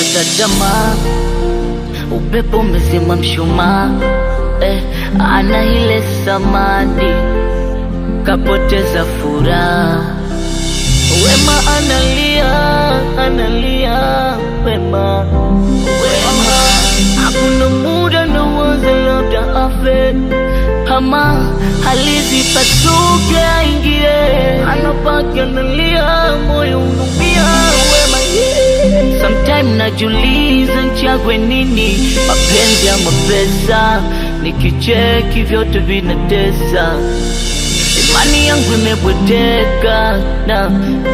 Kukata tamaa, upepo umezima mshumaa, ana ile samani kapoteza furaha. Wema analia, analia Wema, Wema hakuna muda na waza labda afe ama halizipasuke aingie, anabaki analia, moyo unaumia. Wema yeah. Sometime najiuliza nchague nini, mapenzi ama pesa? Nikicheki vyote vinatesa, imani yangu imebweteka na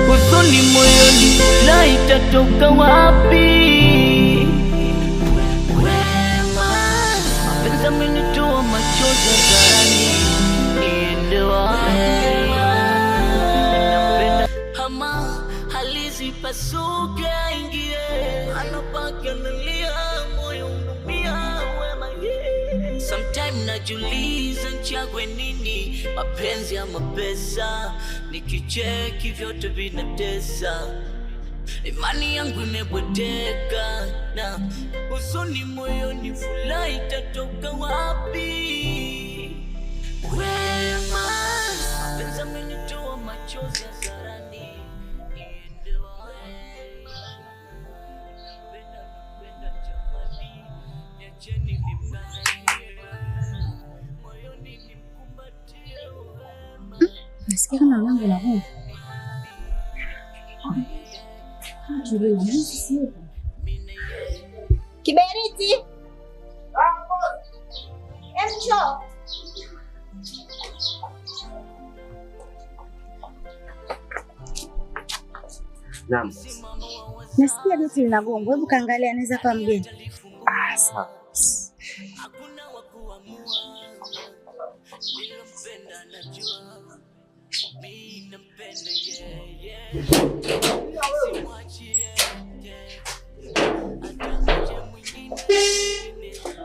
huzuni moyoni, la itatoka wapi? Wema, mapenzi amenitoa machozi hadharani, niende wapi? Napenda ama halizipasuke aingie, anabaki analia, moyo unaumia. Wema yeah. Sometime najiuliza nchague nini, mapenzi ama pesa? Nikicheki vyote vinatesa, imani yangu imebweteka na huzuni moyoni, furaha itatoka wapi? Wema, mapenzi amenitoa machozi hadharani, niende wapi? Napenda, napenda jamani, niacheni nimng'ang'anie, moyoni nimkumbatie Wema. Nasikia kama mlango unagonga. Kiberiti. Emcho. Naam. Nasikia geti linagongwa. Hebu kaangalia, anaweza kuwa mgeni. Ah, sawa.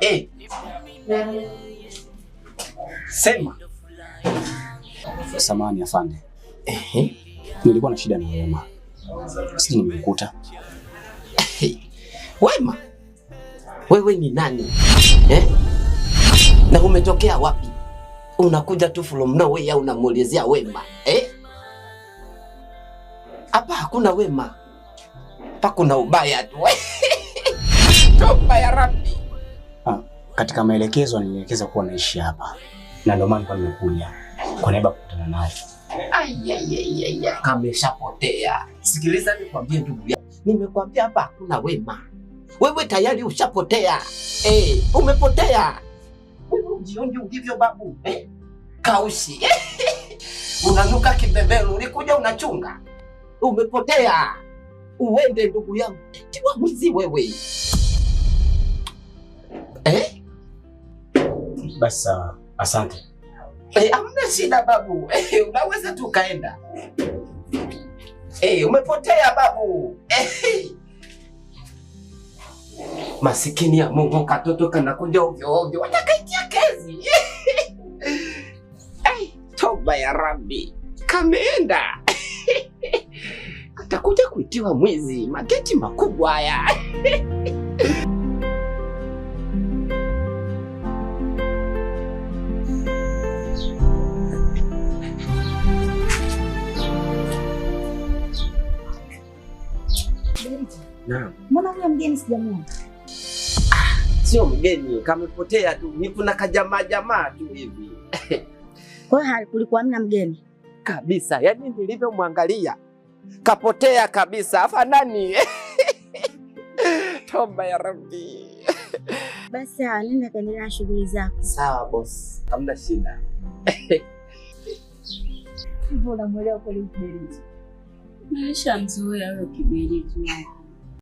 Eh. Sema. Samahani afande. Ehe. Nilikuwa na shida na Wema. Sijui nimemkuta. Hey. Wema, wewe ni nani eh? Na umetokea wapi? Unakuja tu from nowhere au unamuulizia Wema eh? Hapa hakuna Wema, hapa kuna ubaya tu. Toba ya Rabbi. Ah, katika maelekezo alinielekeza kuwa naishi hapa. Na ndio maana nilikuwa nimekuja kwa niaba ya kukutana naye. Ai, ai, ai, ai, ai, kameshapotea. Sikiliza nikwambie ndugu yangu, nimekwambia hapa hakuna Wema. Wewe tayari ushapotea. Umepotea. Wewe ujioni ulivyo babu eh? Kaushi unanuka kibeberu, ulikuja unachunga. Umepotea. Uende ndugu yangu, tiwa mwizi wewe eh? Basi sawa, asante. Hamna shida babu. Unaweza tu ukaenda. Umepotea babu. Masikini ya Mungu, katoto kanakuja ovyo ovyo, watakaitia kezi. Toba ya Rabbi, kameenda. Atakuja kuitiwa mwizi, mageti makubwa haya. Naam. Mbona huyo mgeni sijamuona? Sio mgeni, kamepotea tu. Ni kuna kajamaa jamaa tu hivi. Kwa hiyo kulikuwa hamna mgeni kabisa. Yaani nilivyomwangalia kapotea kabisa, afanani. Toba ya Rabbi. Basi sawa, nenda kaendelea na shughuli zako. Sawa boss, hamna shida. Hivyo unamuelewa kweli Kiberiti? Nimeshamzoea huyo Kiberiti wangu.